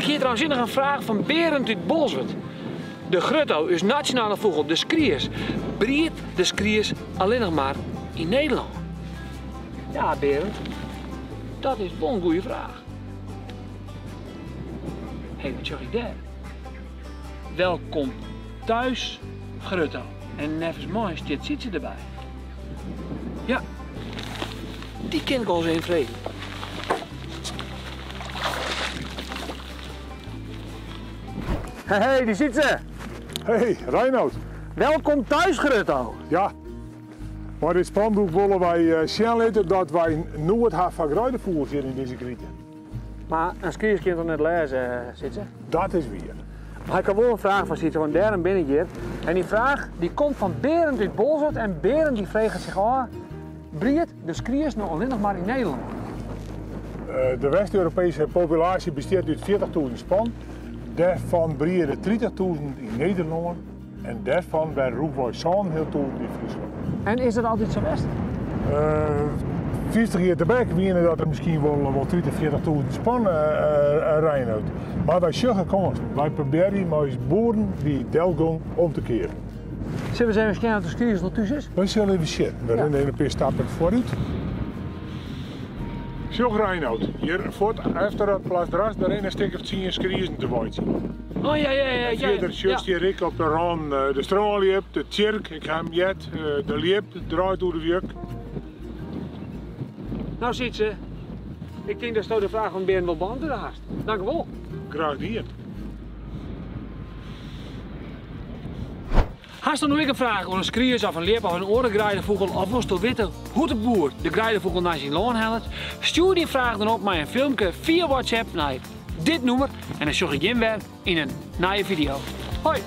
Ik hie trouwens noch in fraach fan Berend út Bolsward. De grutto, ús nasjonale fûgel, de skries. Briedt de skries allinnich mar yn Nederlân? Ja, Berend, dat is wol in goede fraach. Hé, wat sjoch ik dêr? Welkom thuis, Grutto. En neffens my stiet Sytse derby. Ja, dy kin ik al ris even freegje. Hey, dy Sytse. Hey, Reinoud. Welkom thuis, Grutto. Ja, mei dit spandoek wolle wy sjen litte dat wy noed ha foar greidefûgels hjir yn dizze krite. Mar in skries kin toch net lêze, Sytse? Dat is wier. Mar ik ha wol in fraach foar Sytse, want dêrom bin ik hjir. En dy fraach dy komt fan Berend út Bolsward en Berend dy freget sich ôf, briedt de skries no allinnich mar yn Nederlân? De West-Europeeske populaasje bestiet út 40.000 span. Dêrfan briede 30.000 yn Nederlân en dêrfan wer rûchwei 7.500 yn Fryslân. En is dat altyd sa west? 50 jier tebek wiene dat der miskien wol 30, 40.000 span, Reinoud. Mar wy sjogge kânsen. Wy probearje mei ús boeren dy delgong om te kearen. Sille we ris even sjen oft de skries al thús is? Wy sille even sjen. We rinne even in pear stappen foarút. Sjoch Reinoud, hjir fuort efter dat plasdras, dêr rinne in stik of tsien skriezen te weitsjen. Oh ja, ja, ja. En fierder sjochst hjir ek op de rânen de strânljip, de tsjirk, ik ha him heard, de ljip draait oer de wjuk. No Sytse, ik tink datsto de fraach fan Berend wol beantwurde hast. Dankewol. Graach dien. Hasto no ek in fraach oer in skries of in ljip of in oare greidefûgel of wolsto witte hoe't de boer de greidefûgel nei syn lân hellet? Stjoer dyn fraach dan op mei in filmke fia WhatsApp nei dit nûmer en dan sjoch ik jim wer yn in nije fideo. Hoi!